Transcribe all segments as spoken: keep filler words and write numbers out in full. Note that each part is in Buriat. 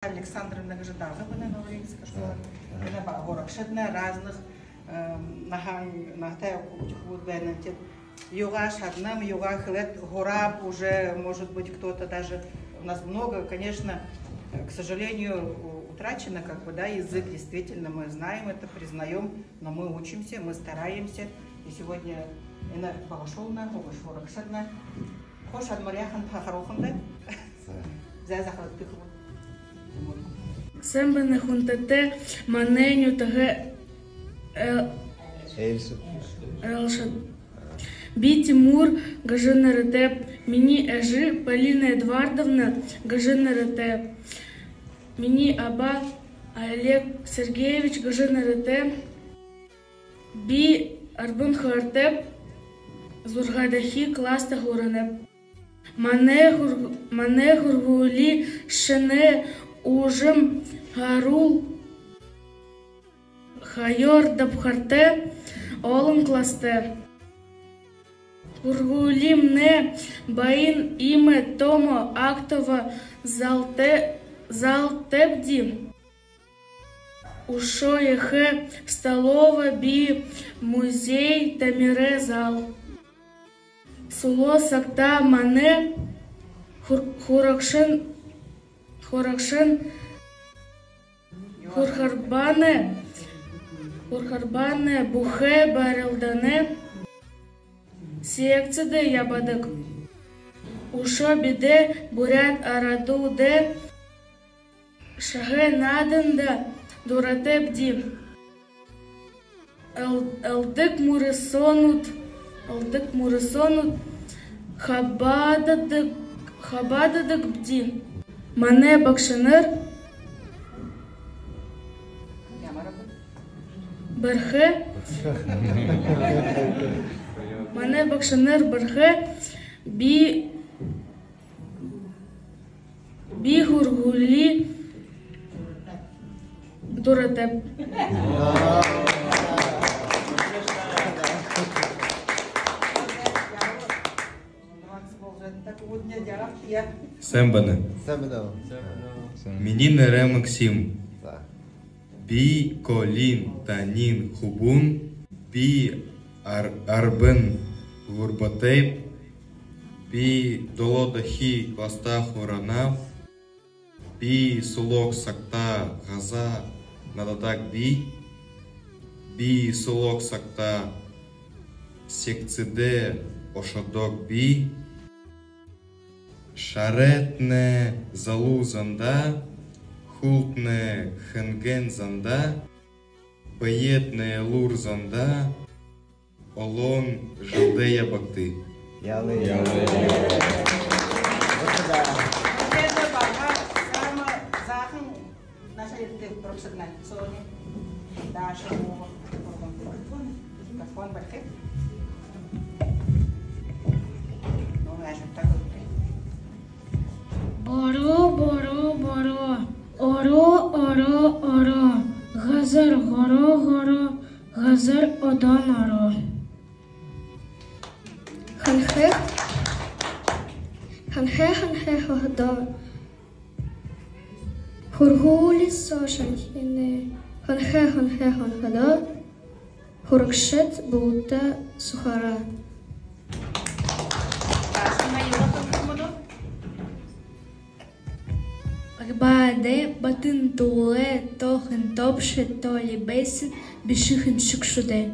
Александровна гэжэ дагуу байна, Новоленинская школа. Ага. Энэ ба-, һурагшаднай разных, эм, наһан-, наһатай үхибүүд байна. Тэд юугээ шаданам, юугээ хэлээд һурааб уже, может быть, кто-то даже, у нас много, конечно, к сожалению, у-, утрачено, как бы, да, язык, действительно, мы знаем это, признаём, но мы учимся, мы стараемся. И сегодня энэ багашуулнай, һур-, һурагшаднай хуу шадамаряахан, тахаруухан даа. Зай, захалагдыт. Сайн байна, хүндэтэ манай нютагай айлшад. Би Тимур гэжэ нэрэтэйб. Минии эжы Полина Эдуардовна гэжэ нэрэтэй. Минии аба Олег Сергеевич гэжэ нэрэтэй. Би арбан хоёртойб, зургаадахи класста һуранаб. Манай һур-, манай һургуули шэнэ, уужам, һаруул, хоёр дабхартай, олон класстай. Һургуулимнай баян иимэ томо актовый залтай, залтайбди. Үшөө ехэ столовой бии, музей, тамирай зал. Сүлөө сагта манай һур-, һурагшан, һурагшан һурхарбаанай, һурхарбаанай, бүхы барилдаанай секцидэ ябадаг. Үшөө бидэ буряад арадуудай шагай нааданда дуратайбди. Эл-, элдэб мүрысөөнүүд, элдэб мүрысөөнүүд хабаададаг, хабаададагбди. Манай багшанар бэрхэ. Манай багшанар бэрхэ. Би Би һургуулида дуратайб. Сайн байна. Сайн байна. Минии нэрэ Максим. За. Би Колин Танин хүбүүн. Би ар-, арбан гурбатайб. Би долоодохи класста һуранаб. Би сүлөө сагта газаа наададагби. Би сүлөө сагта секцидэ ошодогби. Шарайтнай залуу зандаа, хүлтнай хэнгэн зандаа, бэетнай элүүр зандаа, олон жэлдээ ябагты. Ялы. Ялы. Энээндэ баһа самый заахан наһа ерээтэй һурагшаднай. Сони, Даша, Вова, Микрофон барихи. Ну, значит, так вот. Бороо, бороо, бороо. Ороо, ороо, ороо. Газар гороо, гороо. Газар одоон ороо. Хэнхэ, хэнхэ, хэнхэ ходо һургуули соо шэнхинэ. Хэнхэ, хэнхэ, хэнхэ ходо һурагшад булта сухара. Арбаадай батын тулай, тоохын тобшо, толи бэсэн, бишыхан шэгшүүдэй.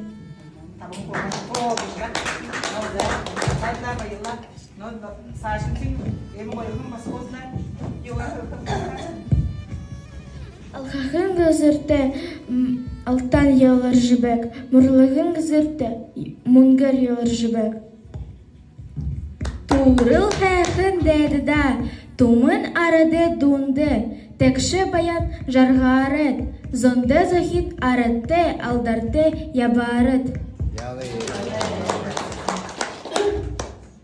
Алхаһан газарта, м, алтан яларжа байг, морилгын газарта мүнгөөр яларжа байг. Түрэл һайхан дайдада, түмэн арадай дунда, тэгшэ баян жаргаарайт, зондо зохид арадтай, алдартай ябаарайт.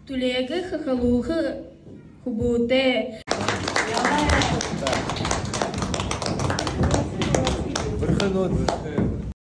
Түлеэгээ хахалуулха хүбүүтэй. Бэрхэнүүд.